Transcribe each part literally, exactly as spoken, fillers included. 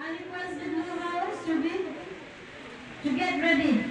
I request the Blue House to be, to get ready.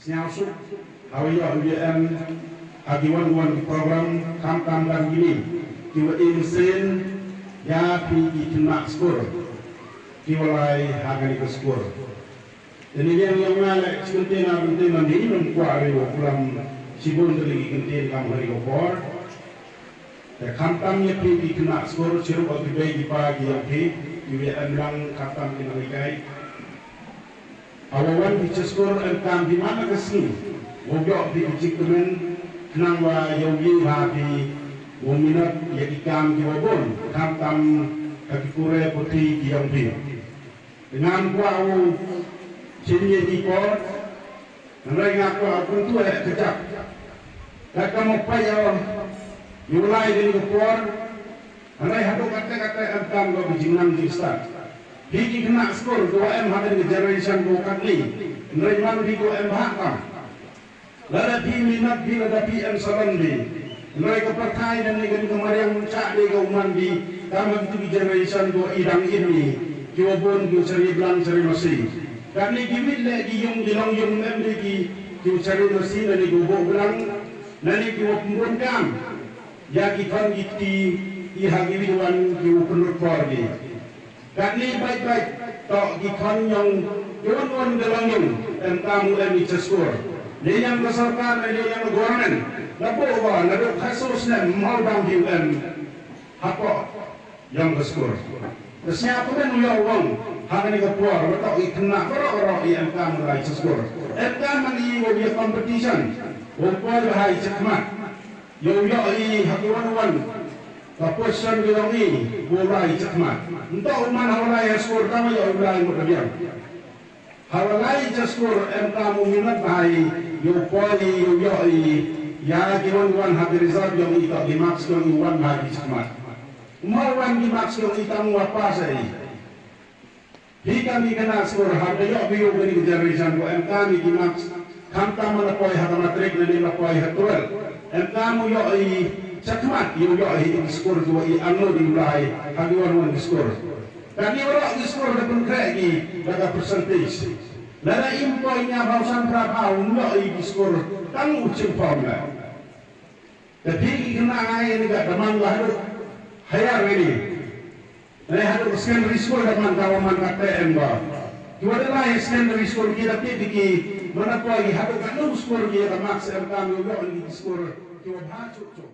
Sngewsuk ha u ïoh u ïa em ha ki wan wan ki program, khamtam tang kine kiwa im sien ïa phi ki khynnah skul kiwa lai ha kane ka skul. Te ni liang liang nga leh chi kyntien ar kyntien, ngan hi nym kwah re wa kulam shibun tylli ki kyntien kam ha ri wa por. Te khamtam ïa phi ki khynnah skul, chirup wa ki bei ki pa ki ïong phi, ki wa em lang khamtam ki nonghikai. Hawa wan phi cha skul, em kam phi man la ka sngi, wow ïoh phi ki jingkmen, khnang wa yow ïa ha phi wow minot ïa ki kam ki wa bun, khamtam ha ki pure puthi ki ïong phi. Te ngam kwah u chim ïa ki por, hynrei nga kwah u kyntu eh ka jaka. Ka kam u payo, Ïa u lai kane ka por, hynrei haduh katta katta em tam ka jingnang jingstad. Phi ki khynnah skul kiwa em ha kane ka generation kiwa katni, hynrei man phi kiwa em bha tam. Lada phi minot phi, lada phi em salon phi, hynrei ka pyrthai lane kane ka mariang mynchah dei ka u man phi, tam ha kitu ki generation kiwa i dang im hi, kiwa bun kiwa chari blang chari masi. Katni kiwit leh ki yung ki long yung em dei ki, kiwa chari masi lane kiwa buh blang, lane kiwa pynbun kam. Ïa ki khon ki kti, i ha kiwei wan kiwa pynlut por ki. Katni bait bait, toh ki khon yong, ki wan wan ki long yong, em kam u em i cha skur. Lei yong ka sorkar, lei yong ka government, napoh ba, naduh khatsaw snem, ym hap dang phi u em hapoh yong ka skur. Te sñiawkmen u ïoh u ong, ha kane ka por, wa toh i khynnah baroh baroh i em kam u lai cha skur. Em kam man i wa ïa competition, wa u poi bha i chakhmat. Ïa u ïoh i ha kiwan wan. Ka position ka yong i, wa u lai chakhmat. Ntoh u man ha u lai ha skur tang ïoh u lai mut ka biang. Ha u lai cha skur em kam u minot bha i, ïa u poi i, ïa u ïoh i, ïa kiwan wan ha ki result yong i toh ki marks yong i wan bha ki chakhmat. Ym hap wan ki marks yong i tang wa pass i. Phi kam i khynnah skur haba ïoh phi u kani ka generation ko em kam i ki marks. Khamtam man la poi ha ka matric lane la poi ha twelve. Em kam u ïoh i chakhmat ïa u ïoh i ki skur kiwa i angnud i u lai ha kiwan wan ki skur. Kani waroh ki skur da pynkhreh ki da ka percentage. Lada im poi hynñiaw phaw san phra phaw um ïoh i ki skur tang u jingpom la. Te phi ki khynnah ngai ïa ni ka da man la haduh higher ïa ni. Nai haduh secondary school da man ka wa man ka te em ba. Ki wa da lai secondary school ki da tip ki man da poi ki haduh ka num school ki da marks em kam ïoh ïoh ni ki school ki wa bha chuh chuh.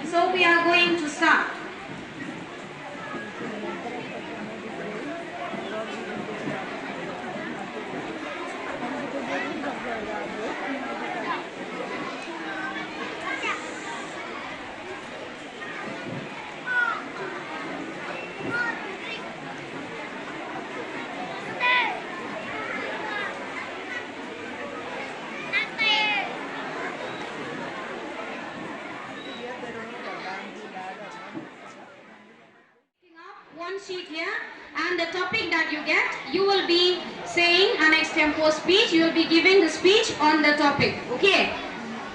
So we are going to start. One sheet here, and the topic that you get, you will be saying an extempore speech. You will be giving the speech on the topic, okay?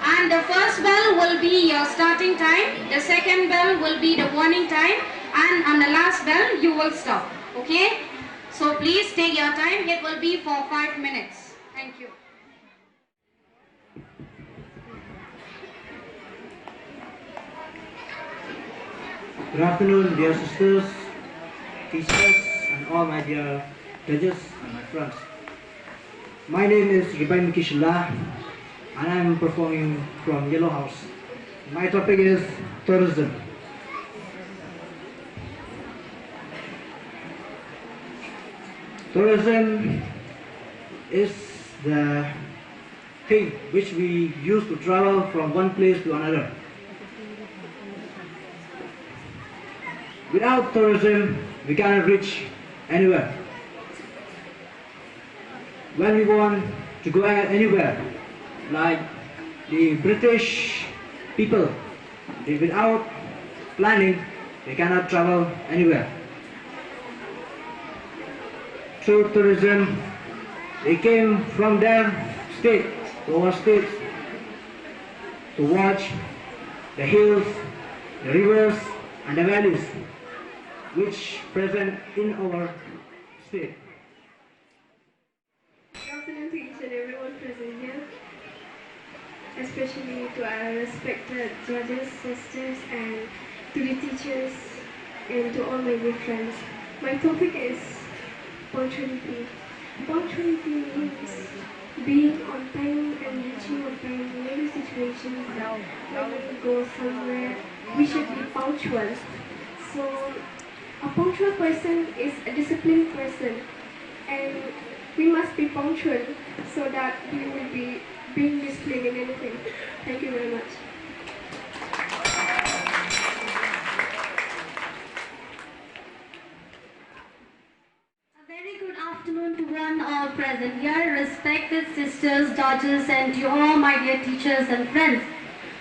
And the first bell will be your starting time, the second bell will be the warning time, and on the last bell, you will stop, okay? So please take your time, it will be for five minutes. Thank you. Good afternoon, dear sisters, teachers, and all my dear judges and my friends. My name is Ruben Kishla, and I'm performing from Yellow House. My topic is tourism. Tourism is the thing which we use to travel from one place to another. Without tourism, we cannot reach anywhere. When we want to go anywhere, like the British people, they, without planning, they cannot travel anywhere. Through tourism, they came from their state to our state to watch the hills, the rivers, and the valleys which present in our state. Good afternoon to each and everyone present here, especially to our respected judges, sisters, and to the teachers, and to all my dear friends. My topic is punctuality. Punctuality means being on time and reaching on time in every situation. When we go somewhere, we should be punctual. So, a punctual person is a disciplined person, and we must be punctual so that we will be being disciplined in anything. Thank you very much. A very good afternoon to one all present here, respected sisters, judges, and to all my dear teachers and friends.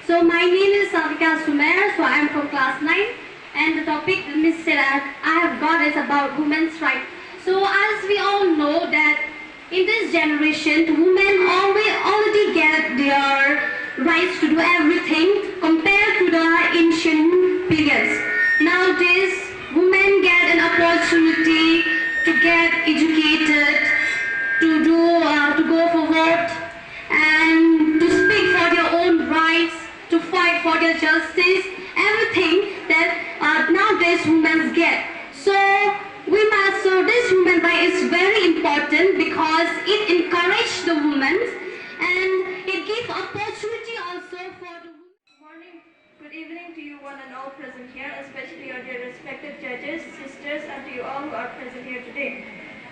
So my name is Savika Sumer, so I am from class nine, and the topic, Miss Sera, I have got is about women's rights. So as we all know that in this generation, women always already get their rights to do everything compared to the ancient periods. Nowadays, women get an opportunity to get educated, to do, uh, to go for vote, and to speak for their own rights, to fight for their justice, everything that uh, nowadays women get. So we must, so this women right is very important because it encourages the women and it gives opportunity also for the women. Morning. Good evening to you one and all present here, especially our dear respected judges, sisters, and to you all who are present here today.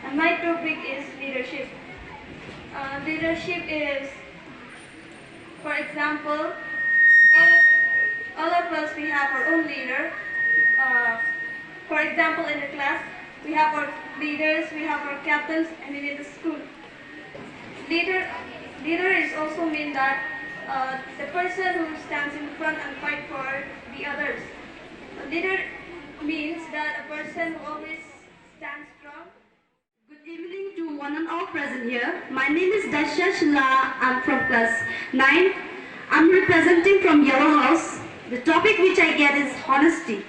And my topic is leadership. Uh, leadership is, for example, all of, all of us, we have our own leader. Uh, for example, in the class, we have our leaders, we have our captains, and in the school. Leader, leader is also mean that uh, the person who stands in front and fight for the others. A leader means that a person who always stands strong. Good evening to one and all present here. My name is Dasha Shila. I'm from class nine. I'm representing from Yellow House. The topic which I get is honesty.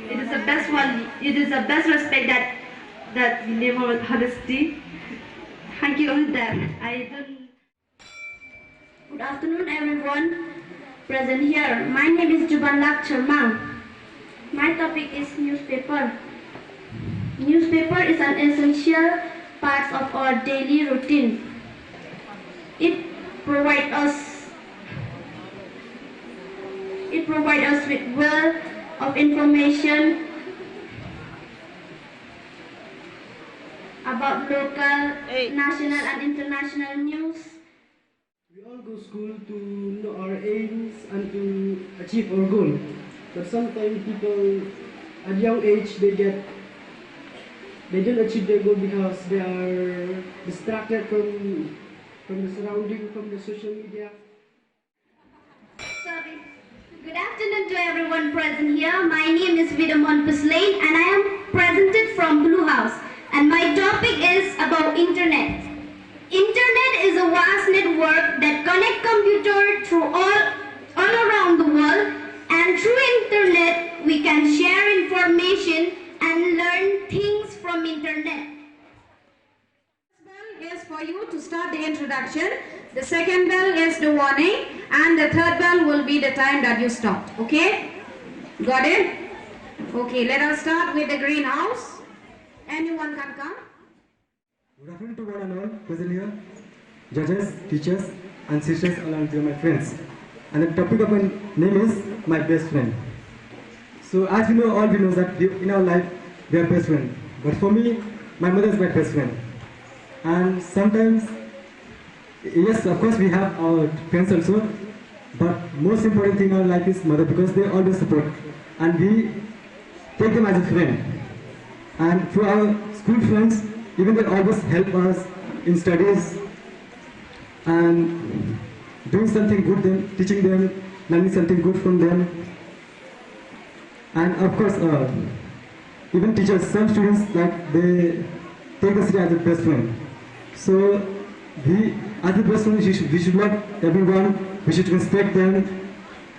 It is the best one. It is the best respect that that we live with honesty. Thank you. That I don't. Good afternoon, everyone present here. My name is Jubanlak Chermang. My topic is newspaper. Newspaper is an essential part of our daily routine. It provides us It provides us with wealth of information about local, national and international news. We all go school to know our aims and to achieve our goal. But sometimes people at young age, they get, they don't achieve their goal because they are distracted from from the surrounding, from the social media. Sorry. Good afternoon to everyone present here. My name is Vidamon Puslane and I am presented from Blue House. And my topic is about internet. Internet is a vast network that connect computer through all, all around the world, and through internet we can share information and learn things from internet. First bell is for you to start the introduction. The second bell is the warning, and the third bell will be the time that you stopped. Okay? Got it? Okay, let us start with the greenhouse. Anyone can come. Good afternoon to one and all present here, judges, teachers, and sisters, along with my friends. And the topic of my name is my best friend. So as we know, all we know that we, in our life, we are best friend. But for me, my mother is my best friend. And sometimes, yes, of course, we have our friends also. But most important thing in our life is mother, because they always support. And we take them as a friend. And for our school friends, even they always help us in studies and doing something good, them, teaching them, learning something good from them. And of course, uh, even teachers, some students, like, they take the student as a best friend. So we, as a best friend, we should, we should love everyone. We should respect them,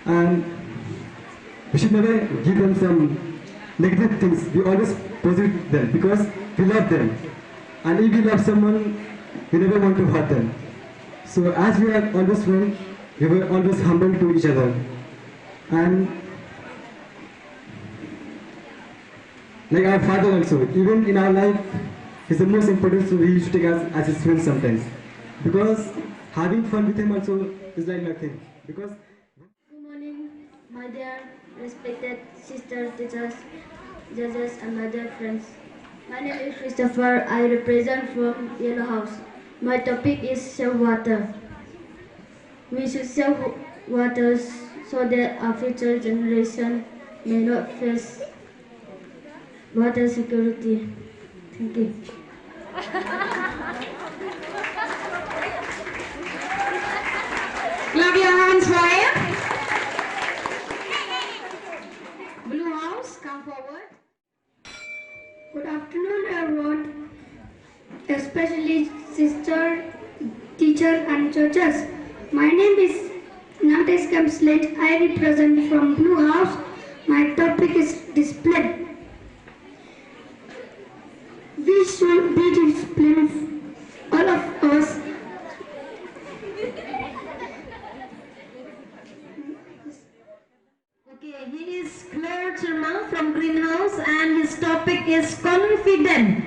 and we should never give them some negative things. We always positive them because we love them. And if we love someone, we never want to hurt them. So as we are always friends, we were always humble to each other. And like our father also, even in our life, he's the most important, so we used to take us as his friend sometimes. Because having fun with him also is like nothing. Because Good morning, my dear respected sisters, teachers, judges, and my dear friends. My name is Christopher. I represent from Yellow House. My topic is save water. We should save water so that our future generation may not face water security. Thank you. Clap your hands for him. Blue House, come forward. Good afternoon, everyone, especially sister, teacher, and judges. My name is Nangtes Kamslet. I represent from Blue House. My topic is discipline. We should be disciplined, all of us. Okay, he is Claire Chirmang from Greenhouse and his topic is confident.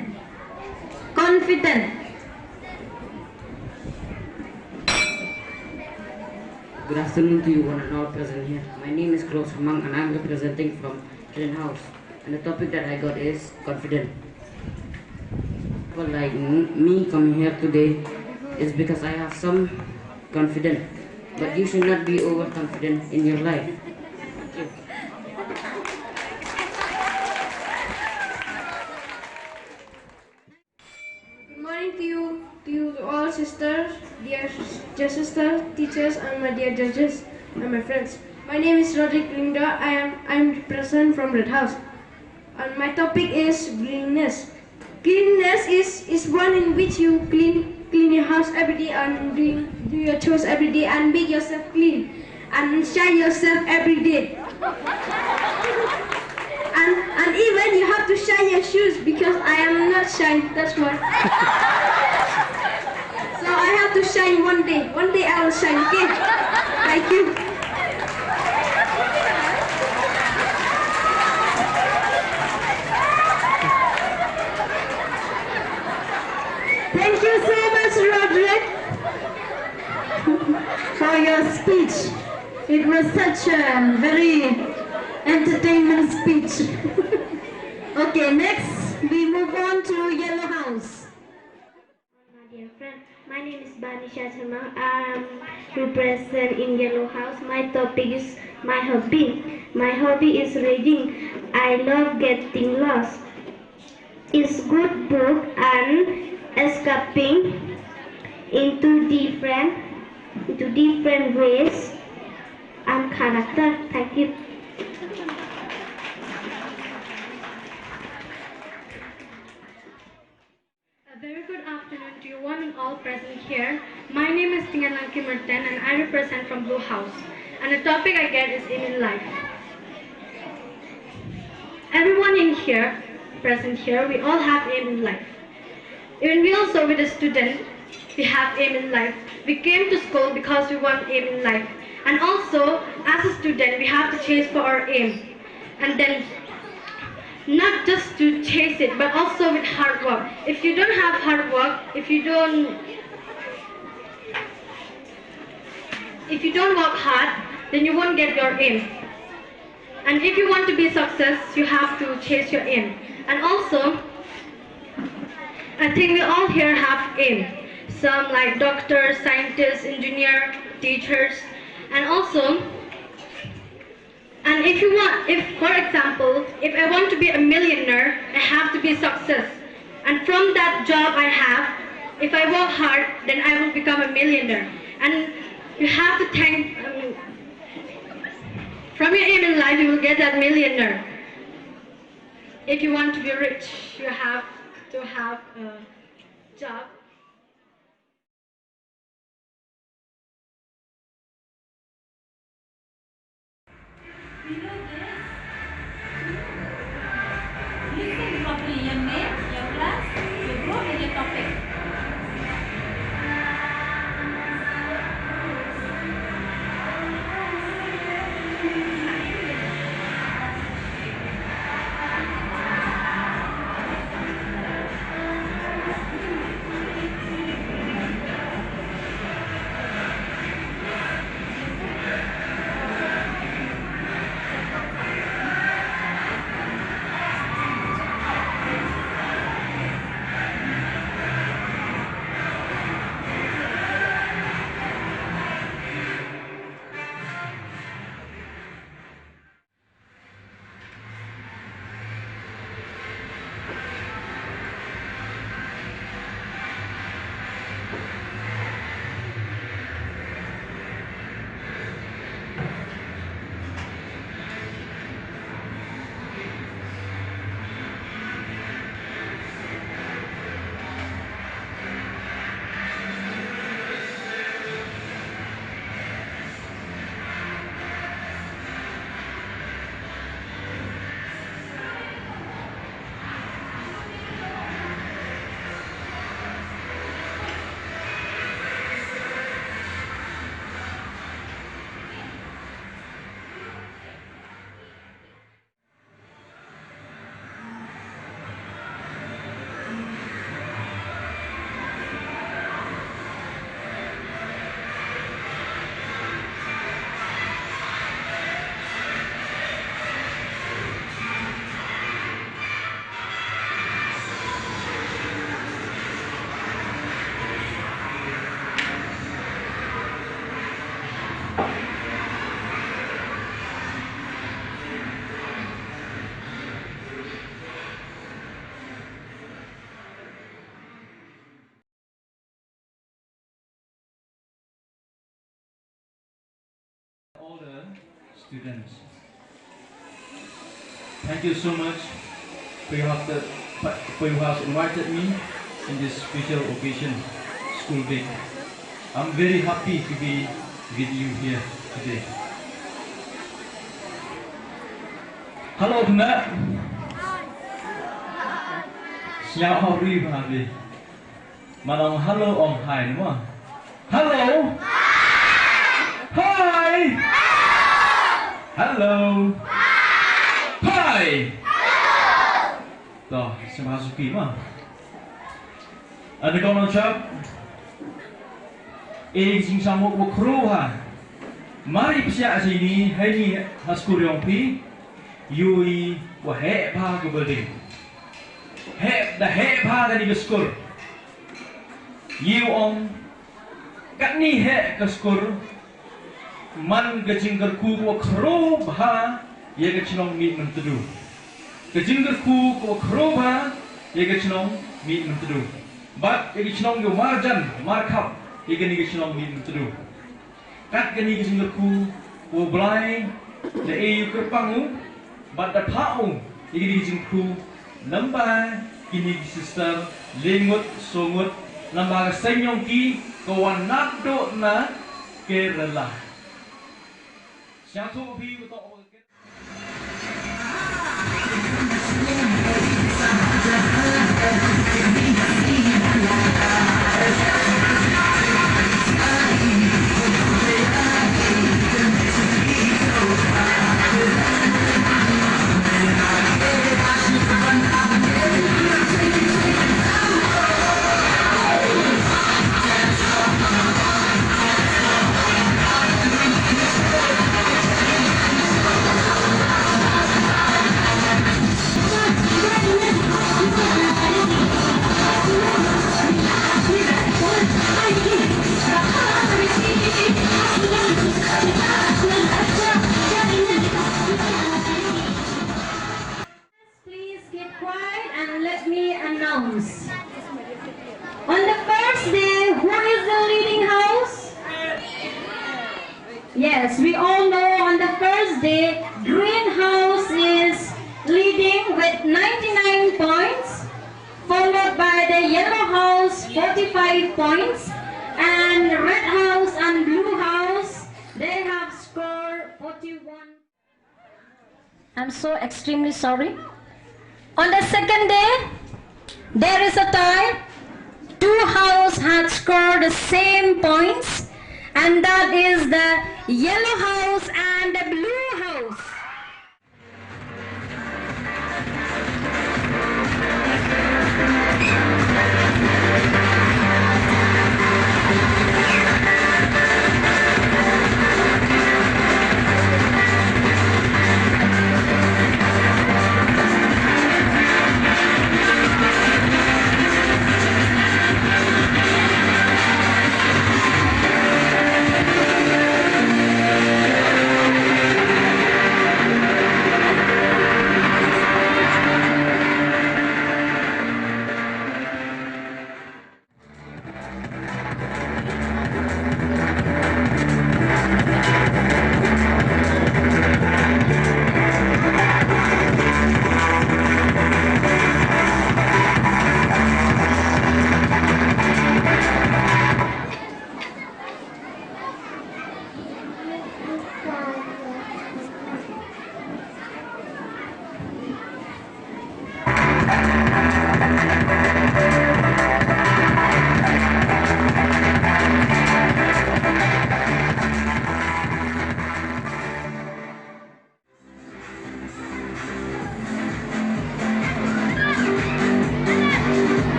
Confident. Good afternoon to you one and all present here. My name is Claire Chirmang and I am representing from Greenhouse. And the topic that I got is confident. People like m- me coming here today is because I have some confidence. But you should not be overconfident in your life. Thank you. Good morning to you, to you all sisters, dear, dear sisters, teachers, and my dear judges and my friends. My name is Roderick Lyngdoh. I am I am present from Red House. And my topic is cleanliness. Cleanliness is, is one in which you clean clean your house every day and do, do your chores every day and make yourself clean and shine yourself every day. And and even you have to shine your shoes because I am not shine. That's why. So I have to shine one day. One day I will shine. Okay. Thank you. Thank you so much, Roderick, for your speech. It It was such a very entertainment speech. Okay, next we move on to Yellow House. My dear friend, my name is Banisha Sharma. I'm represent in Yellow House. My topic is my hobby. My hobby is reading. I love getting lost. It's good book and escaping into different into different ways and character. Thank you. A very good afternoon to you one and all present here. My name is Tingan Langki Merten and I represent from Blue House. And the topic I get is aim in life. Everyone in here, present here, we all have aim in life. Even we also with a student, we have aim in life. We came to school because we want aim in life. And also, as a student, we have to chase for our aim. And then not just to chase it, but also with hard work. If you don't have hard work, if you don't if you don't work hard, then you won't get your aim. And if you want to be success, you have to chase your aim. And also, I think we all here have aim. Some like doctors, scientists, engineer, teachers, and also and if you want, if for example, if I want to be a millionaire, I have to be success. And from that job I have, if I work hard, then I will become a millionaire. And you have to thank, um, from your aim in life, you will get that millionaire. If you want to be rich, you have to have a job. Below this, listen properly. Your name, your class, your group, and your topic. All the students. Thank you so much for you have the, for you have invited me in this special occasion, School Week. I'm very happy to be with you here today. Hello, tuna. Siap hari bahagia. Malang hello ong hi mo. Hello. Hi. Hello. Hi. To, sngewbha suki mo. Ada kong nong chap. Eh, sing samuk wa kru ha. Mar i psiah jini, heini ha skur yong phi, yu i wa heh bha ka building. Heh, da heh bha kani ka skur. Yu ong, katni heh ka skur, man ka jingkyrkhu ka wa khro bha, ya ka chnong Mihmyntdu. Ka jingkyrkhu ka wa khro bha, ya ka chnong Mihmyntdu. Bad ya ka chnong ya marjan, markhap, ya kani ka chnong Mihmyntdu. Kat kani ka jingkyrkhu, u Blai, da e u kyrpang u, bad da phah u, ya kani ka jingkyrkhu, lymba kini ki sister, le ngut, so ngut, lymba ka seng yong ki, ka wan nap doh na, Kerala. Sha tu phi u to. Please keep quiet and let me announce. On the first day, who is the leading house? Yes, we all know on the first day, Green House is leading with ninety-nine points, followed by the Yellow House, forty-five points, and Red House and Blue House, they have scored forty-one. I'm so extremely sorry. On the second day, there is a tie. Two house had scored the same points, and that is the Yellow House and the Blue House.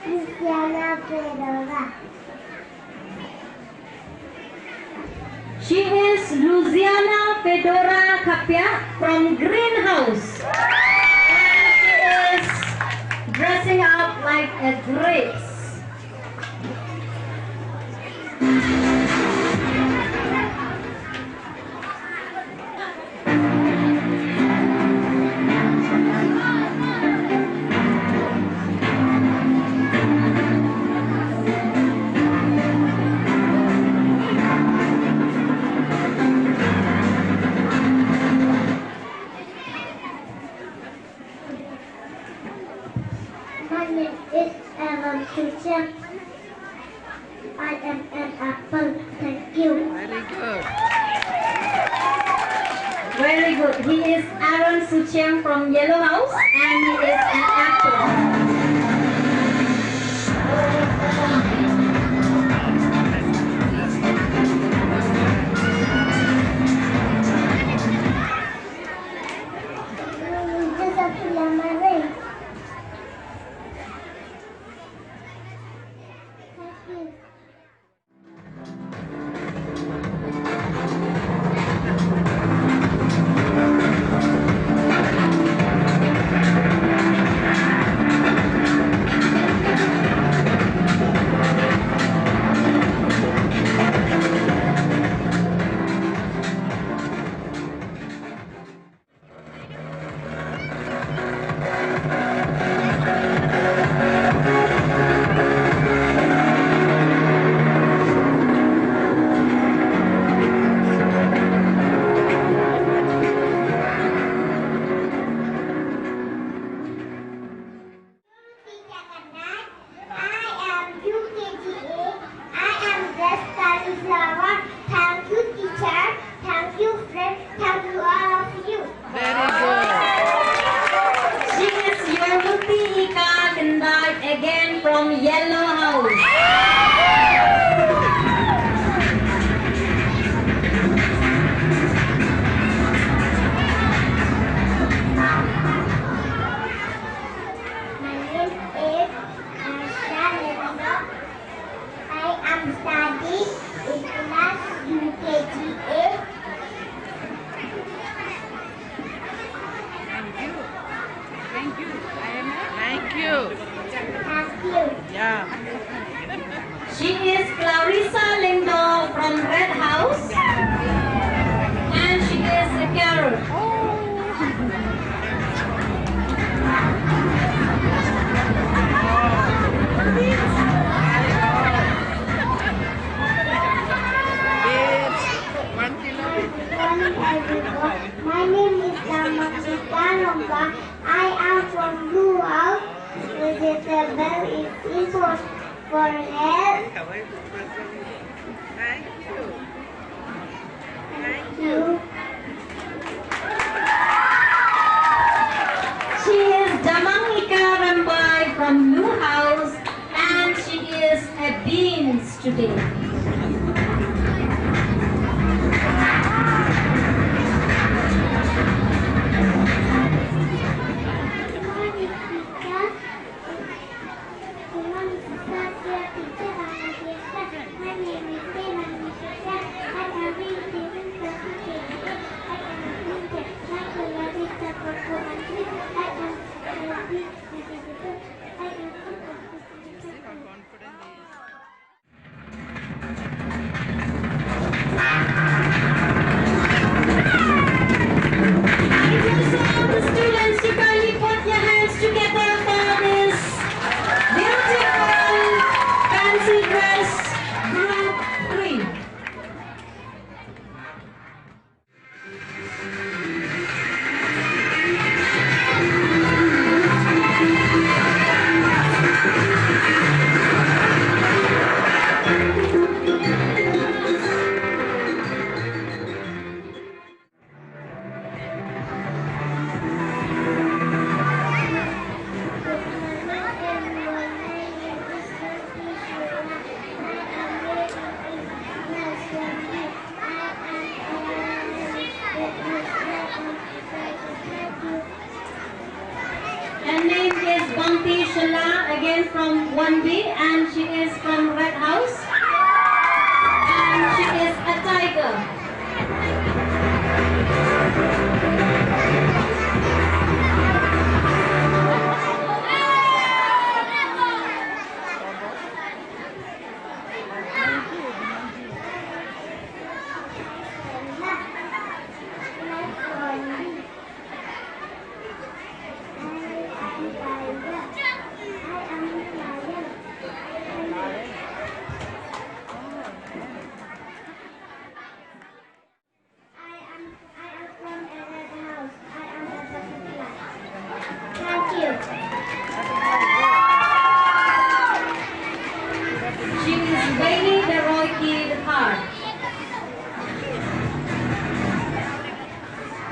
Luciana Fedora. She is Luciana Fedora Khapiah from Green House. And she is dressing up like a grace. My name is Aaron Sucheng. I am an apple. Thank you. Very good. Very good. He is Aaron Sucheng from Yellow House, and he is an apple. Again from Yellow House. My name is Asha Lendo. I am studying in class U K G A. Thank you. Thank you. I am a Thank you. Thank you. Yeah. She is Clarissa Lyngdoh from Red House. And she is a carrot. One kilo. Good morning, everyone. My name is Lamang Sita Longkang. I am from Blue House. Vegetable is important for health. Thank you. Thank you. She is Damangika Rambai from Blue House, and she is a beans today. I request all the students to kindly put your hands together for this beautiful fancy dress group three. Her name is Bangti Shala, again from one B, and she is from Red House. And she is a tiger. I am, I am from a red house. I am a butterfly. Thank you. She is Bailey the Roy Kid Hart.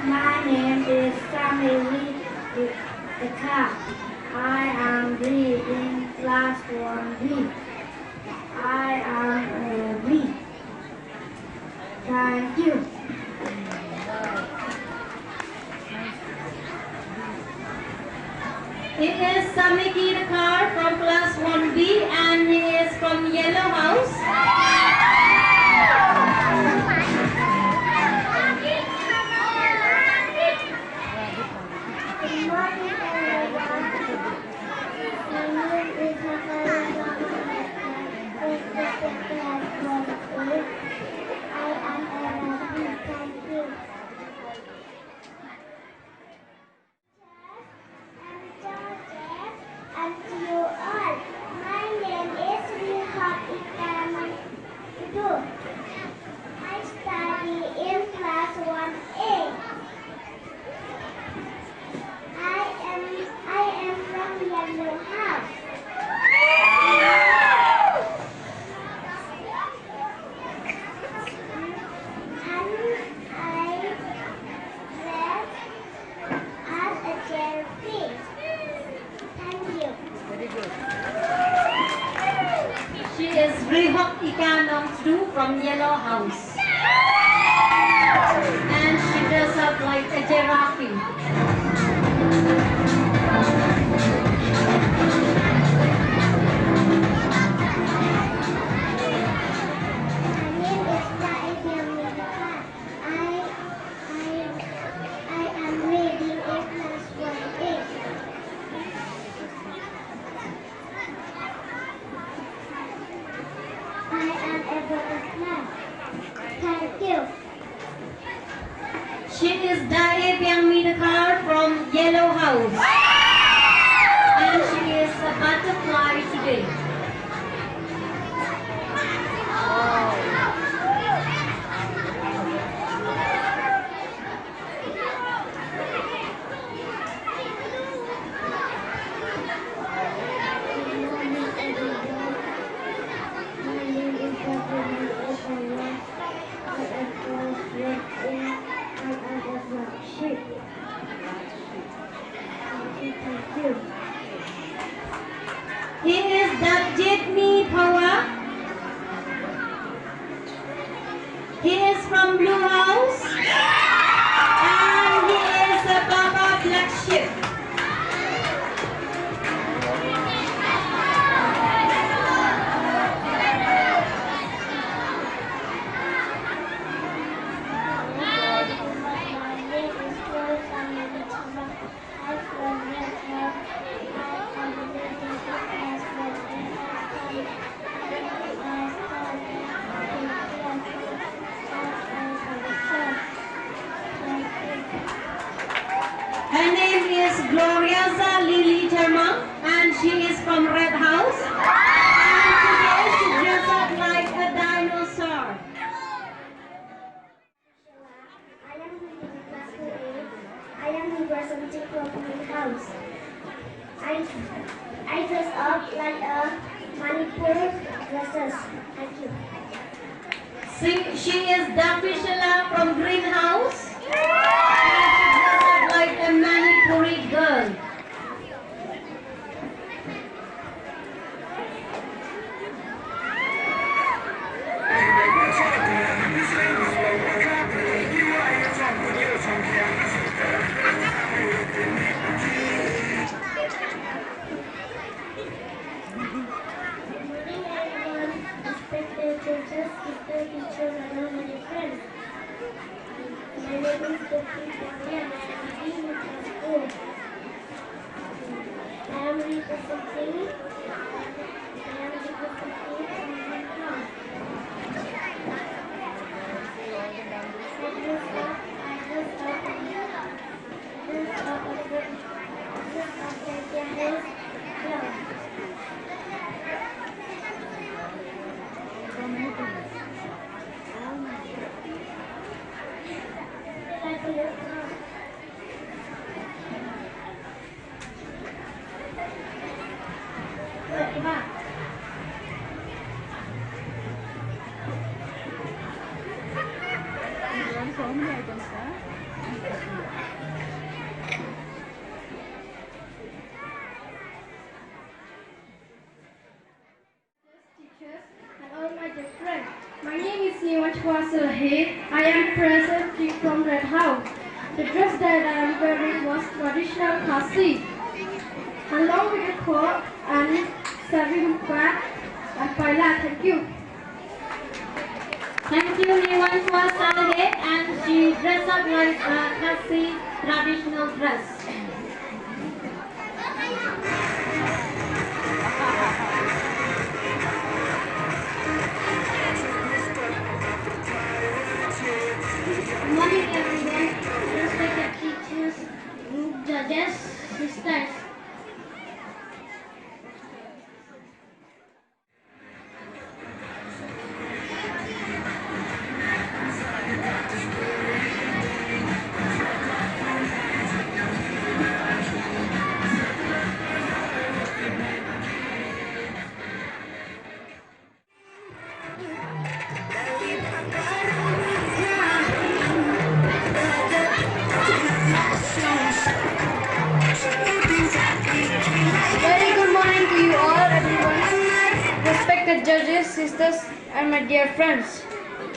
My name is Sammy Lee Dakar. I am reading class one B. I am a bee. Thank you. It is Samiki Dakar from class one B and he is from Yellow House. Good morning, everyone. My name is Rafaela Dominic. I am in class one A. I am a rabbit. Thank you. Is Rihok Ika Nongtdu from Yellow House. And she dressed up like a giraffe. My name is Taifia Mirka. I, I, I am reading in class one A. I am a butterfly. Thank you. She is Dae Biang Midakar from Yellow House. And she is a butterfly today. Good morning, everyone. My name is Benjamin Okoye. I am from Red Inn. I am a black sheep. Thank you. He is Dapjit Mi Phawa. He is from Blue House. And he is a Baba Black Sheep. Her name is Gloriosa Lily Terma, and she is from Red House. And today she dressed up like a dinosaur. I am reading class two A. I am representing from Green House. I, I dress up like a Manipur dresses. Thank you. She, she is Dapishila from Green House. And she dressed up like a Manipuri girl. Good morning, everyone. Respected teachers, teachers, teachers, and all my friends. My name is Sophie Boria and I am reading in the school. I am representing, I am representing from my class. I dress up, I dress up, I dress up, I dress up, I dress up. Teachers and all my dear friends. My name is Niwanchwa Salhe. I am presenting from Red House. The dress that I am wearing was traditional Khasi, along with the coat and sari mukra and paila. Thank you. Thank you, Niwanchwa Salhe, and she dressed up like a Khasi traditional dress. Good morning, everyone. Respected teachers, group judges, sisters. sisters, and my dear friends.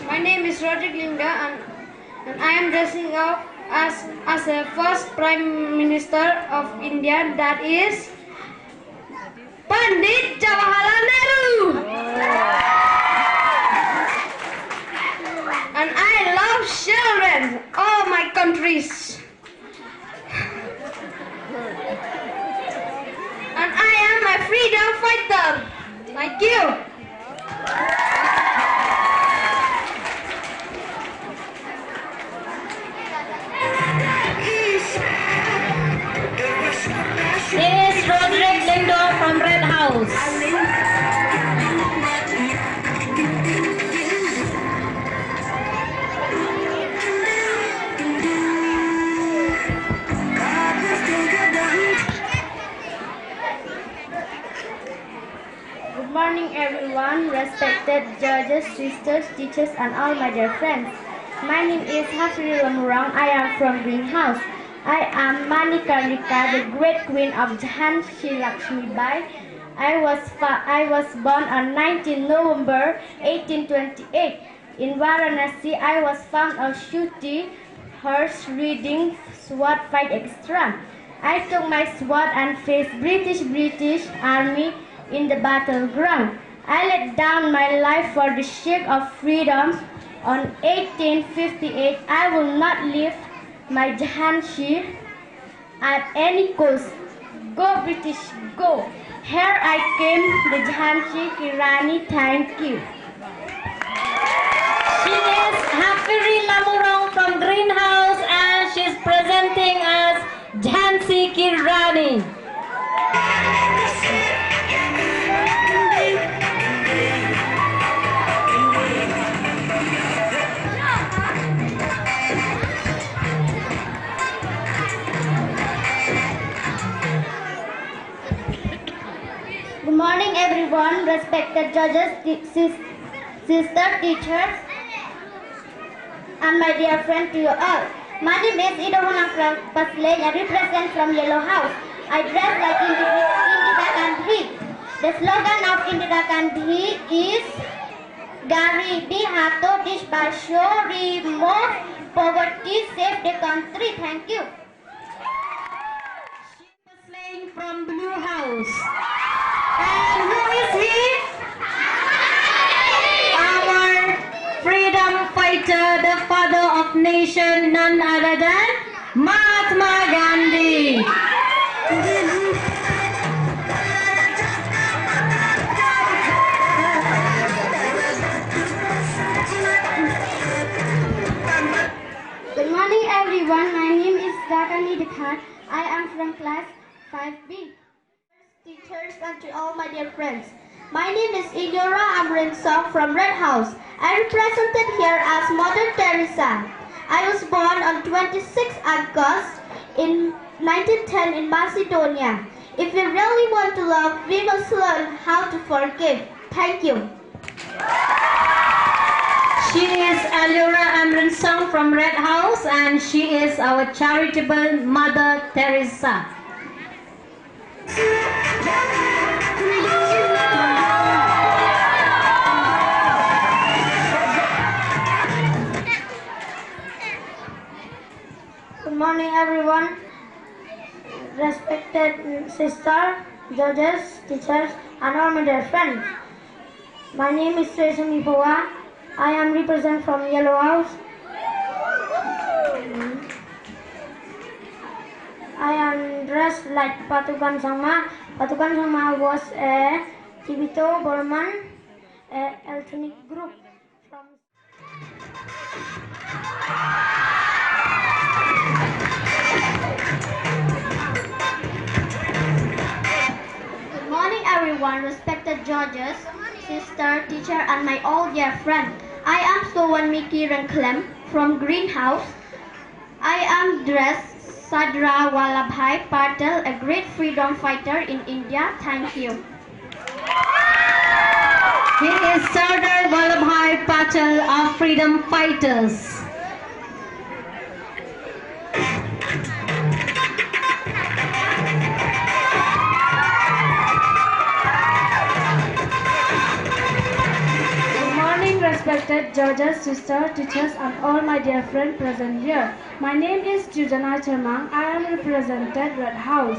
My name is Roderick Lingga, and, and I am dressing up as, as a first Prime Minister of India, that is Pandit Jawaharlal Nehru. And I love children, all my countries. And I am a freedom fighter. Thank you. Is Roderick Lyngdoh from Red House. Good morning, everyone, respected judges, sisters, teachers, and all my dear friends. My name is Hafiri Lamurong. I am from Greenhouse. I am Manikarnika, the great queen of Jhansi Lakshmi Bai. I was fa- I was born on nineteenth November eighteen twenty-eight. In Varanasi, I was found a shooty horse riding sword fight extra. I took my sword and faced British British army in the battleground. I laid down my life for the sake of freedom. On eighteen fifty-eight, I will not leave my Jhansi at any cost. Go British, go. Here I came, the Jhansi Ki Rani. Thank you. She is Hafiri Lamurong from Greenhouse and she's presenting us Jhansi Ki Rani. Good morning, everyone, respected judges, ti- sis- sister teachers, and my dear friend to you all. My name is Ido Honang from Pasleng. I represent from Yellow House. I dress like Indi- Indira Gandhi. The slogan of Indira Gandhi is Garibi Hato Desh Bachao, remove poverty, save the country. Thank you. Slaying from Blue House. And who is he? Our freedom fighter, the father of nation, none other than Mahatma Gandhi. Good morning, everyone. My name is Dakani Dikhan. I am from class five B. Teachers and to all my dear friends. My name is Inyora Amrin Song from Red House. I represented here as Mother Teresa. I was born on twenty-sixth August in nineteen ten in Macedonia. If we really want to love, we must learn how to forgive. Thank you. She is Alura Amrin Song from Red House and she is our charitable Mother Teresa. Good morning, everyone. Respected sister, judges, teachers, and all my dear friends. My name is Sesami Poa. I am represent from Yellow House. I am dressed like Patukan Sangma. Patukan Sangma was a Tibeto Burman, a ethnic group from Good morning, everyone, respected judges, sister, teacher, and my all dear friend. I am Sowan Miki Rengklem from Greenhouse. I am dressed Sardar Vallabhbhai Patel, a great freedom fighter in India. Thank you. He is Sardar Vallabhbhai Patel of freedom fighters. Respected judges, sisters, teachers, and all my dear friends present here. My name is Jujana Chermang. I am represented Red House.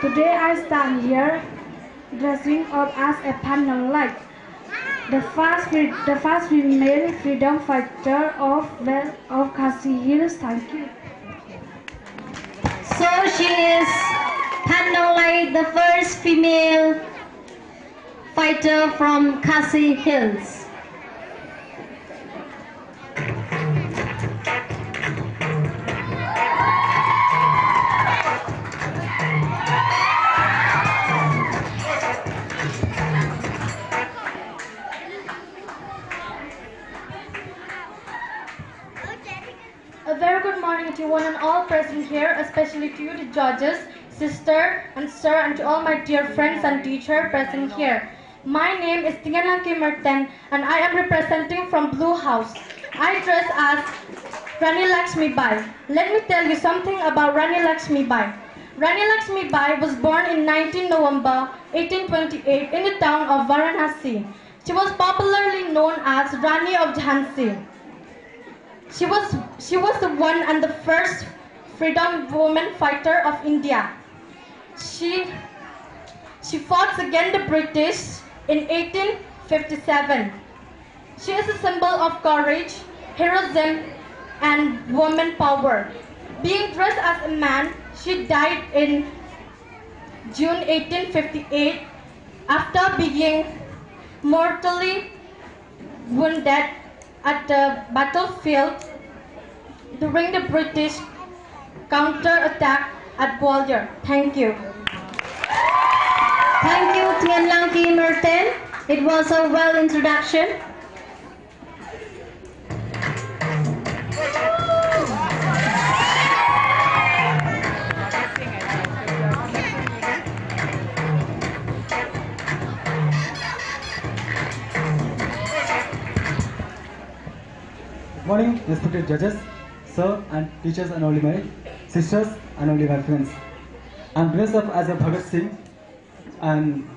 Today I stand here dressing up as a Phan Nonglait, the first, the first female freedom fighter of, of Khasi Hills. Thank you. So she is Phan Nonglait, the first female fighter from Khasi Hills. A very good morning to one and all present here, especially to you, the judges, sister and sir, and to all my dear friends and teacher present here. My name is Tingenlangki Merten, and I am representing from Blue House. I dress as Rani Lakshmi Bai. Let me tell you something about Rani Lakshmi Bai. Rani Lakshmi Bai was born in nineteen November eighteen twenty-eight in the town of Varanasi. She was popularly known as Rani of Jhansi. She was, she was the one and the first freedom woman fighter of India. She, she fought against the British in eighteen fifty-seven. She is a symbol of courage, heroism, and woman power. Being dressed as a man, she died in June eighteen fifty-eight after being mortally wounded at the battlefield during the British counterattack at Gwalior. Thank you. Thank you, Tingenlangki Merten. It was a well introduction. Good morning, respected judges, sir and teachers and all my sisters and all my friends. I'm dressed up as a Bhagat Singh and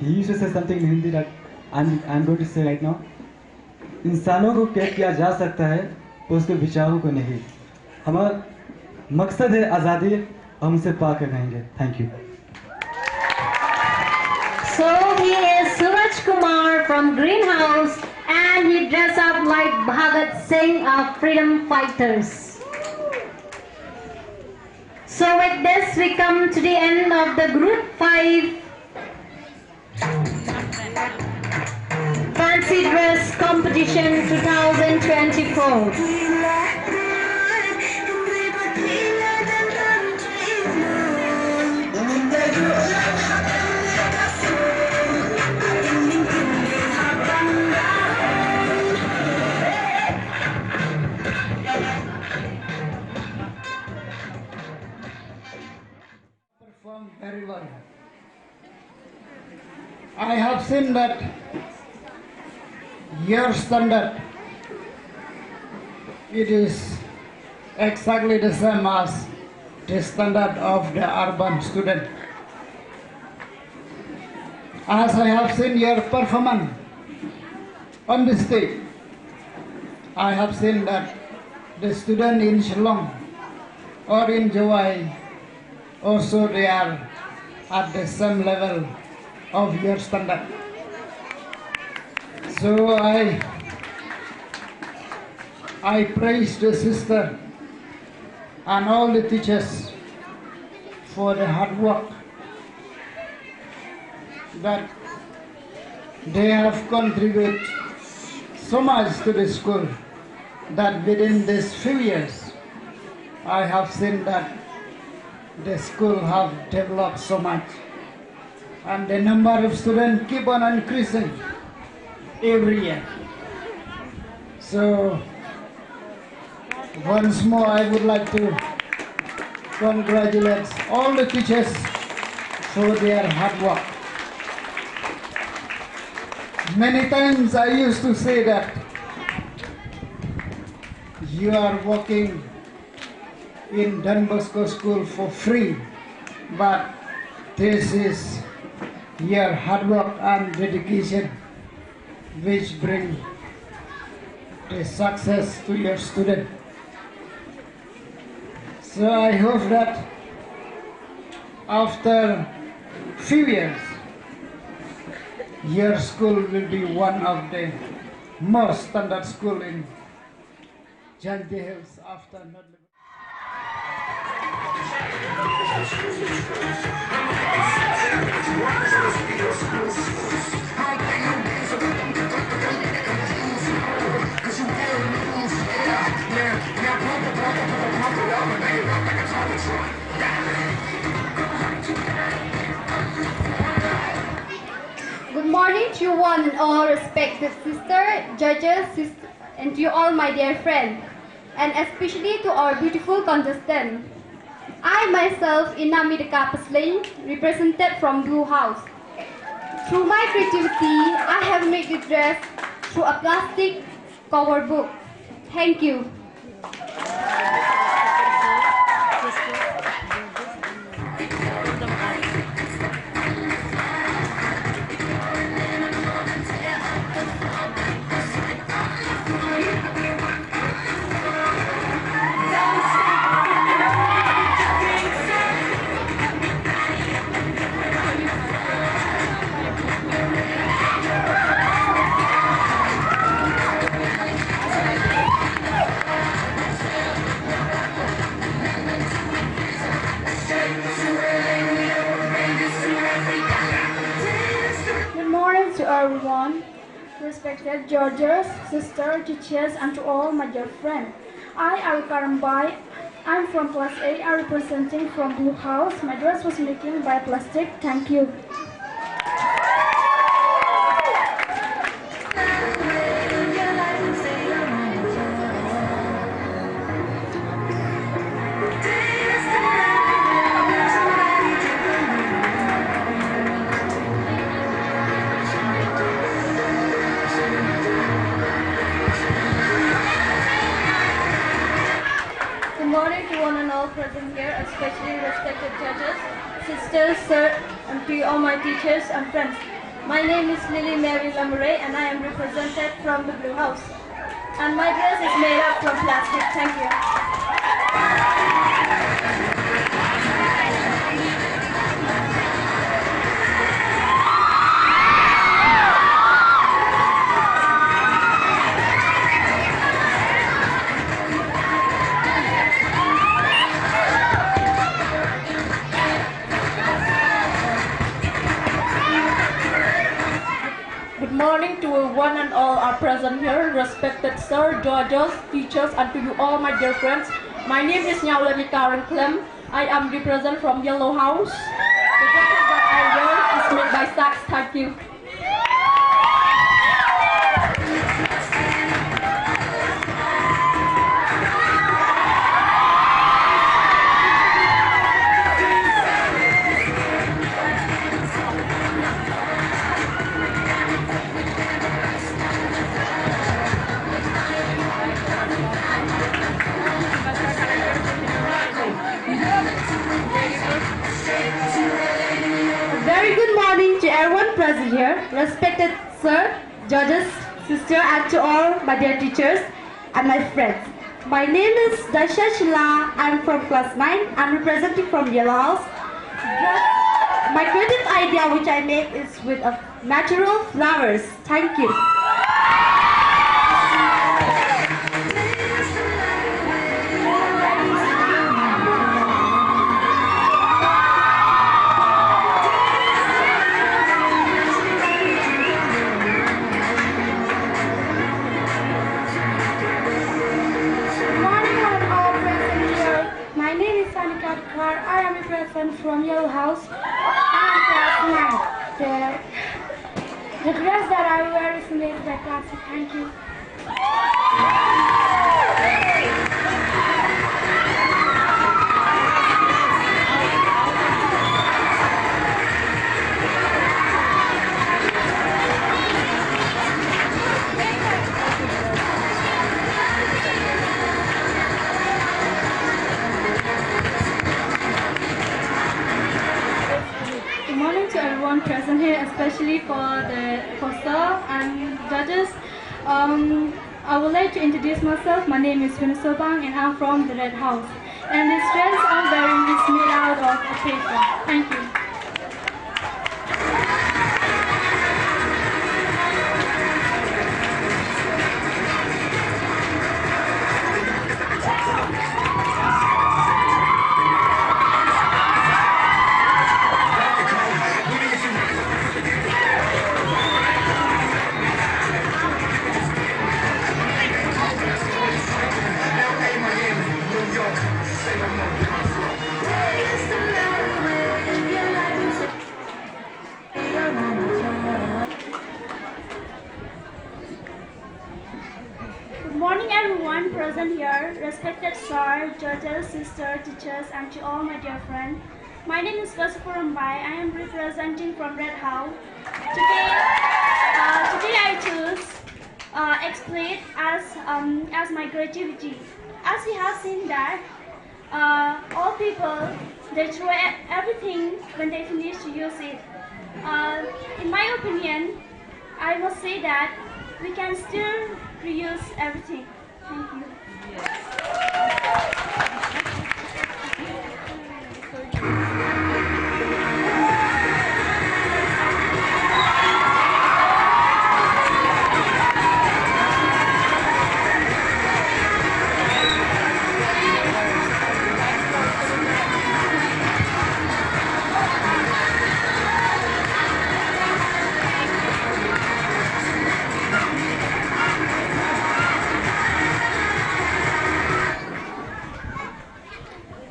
he used to say something in Hindi that I'm, I'm going to say right now. इंसानों को कैद किया जा सकता है, पर उसके विचारों को नहीं। हमारा मकसद है आज़ादी, हम उसे पा के रहेंगे। Thank you. So he is Suraj Kumar from Greenhouse and he dressed up like Bhagat Singh, our freedom fighters. So with this, we come to the end of the Group five Fancy Dress Competition twenty twenty-four. Perform very well. I have seen that your standard, it is exactly the same as the standard of the urban student. As I have seen your performance on the stage, I have seen that the student in Shillong or in Jowai also they are at the same level of your standard. So I, I praise the sister and all the teachers for the hard work that they have contributed so much to the school that within these few years, I have seen that the school have developed so much, and the number of students keep on increasing every year. So once more, I would like to congratulate all the teachers for their hard work. Many times I used to say that you are working in Don Bosco School for free, but this is your hard work and dedication which bring the success to your student. So I hope that after few years, your school will be one of the most standard school in Jaintia Hills after North. Good morning to you one and all, respected sister, judges, sister, and to you all, my dear friend, and especially to our beautiful contestant. I myself, Inamidaka Pasling, represented from Blue House. Through my creativity, I have made the dress through a plastic cover book. Thank you. Good morning to everyone, respected judges, sister, teachers, and to all my dear friends. I, Arika Rambai, I'm from class eight. I'm representing from Blue House. My dress was making by plastic. Thank you. Good morning to one and all present here, especially respected judges, sisters, sir, and to all my teachers and friends. My name is Lily Mary Lamure and I am represented from the Blue House. And my dress is made up from plastic. Thank you. Good morning to one and all are present here, respected sir, judges, teachers, and to you all, my dear friends. My name is Nyawlani Karen Clem. I am represent from Yellow House. The jacket that I wear is made by Saks. Thank you. Very good morning to everyone present here, respected sir, judges, sister, and to all my dear teachers and my friends. My name is Dasha Shila. I'm from class nine. I'm representing from Yellow House. Dress, my creative idea which I make is with a natural flowers. Thank you. Good morning, one and all present here. My name is Sanika Dkhar. I am a present from Yellow House. I am class nine. The, the dress that I wear is made by plastic. Thank you. To everyone present here, especially for the for sir and judges. Um, I would like to introduce myself. My name is Vanessa Bang and I'm from the Red House. And this dress I'm wearing is made out of a paper. Thank you. Good morning, everyone present here, respected sir, judges, sister, teachers, and to all my dear friends. My name is Vasupur Mbai. I am representing from Red House. Today, uh, today I choose uh, explain as um, as my creativity. As we have seen that uh, all people, they throw e- everything when they finish to use it. Uh, in my opinion, I must say that we can still reuse everything. Thank you.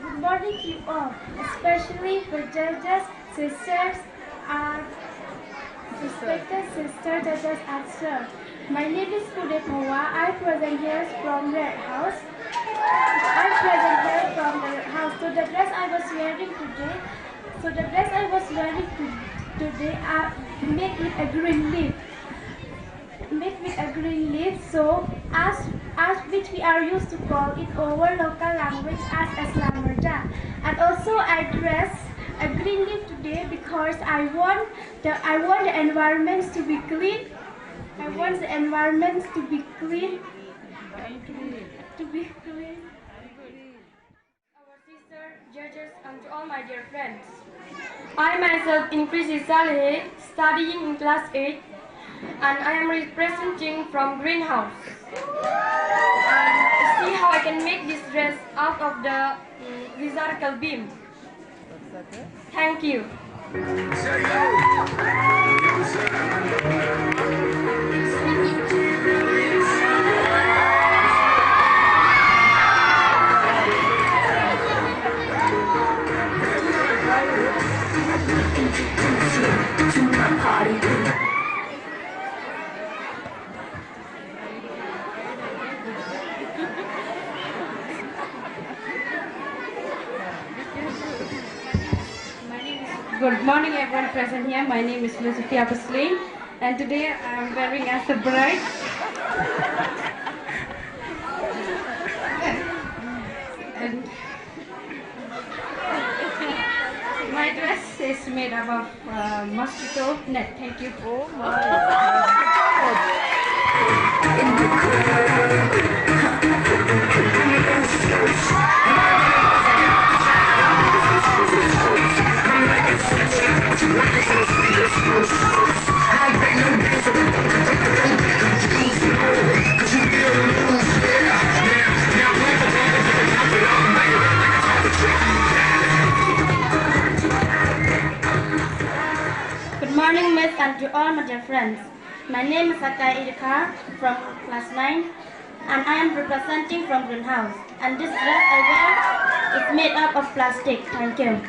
Good morning, you all, especially the judges, sisters, and respected sister judges and sir. My name is Kude Pawa. I present here from Red House. I present here from the Red House. So the dress I was wearing today, so the dress I was wearing to, today, I made with a green leaf. Made with a green leaf, so as as which we are used to call in our local language as aslamurda. And also I dress a green leaf today because I want the I want the environments to be clean. I want the environments to be clean. To be clean. Our sister, judges, and to all my dear friends. I myself, Increase Saleh, studying in class eight, and I am representing from Greenhouse. And see how I can make this dress out of the mm, recycle bin. Thank you. Good morning, everyone present here. My name is Lucia Pasling, and today I'm wearing as a bride. And my dress is made up of uh, mosquito net. Thank you. Oh my. Good morning, Miss, and to all my dear friends. My name is Akai Irka from class nine, and I am representing from Greenhouse. And this dress I wear is made up of plastic. Thank you.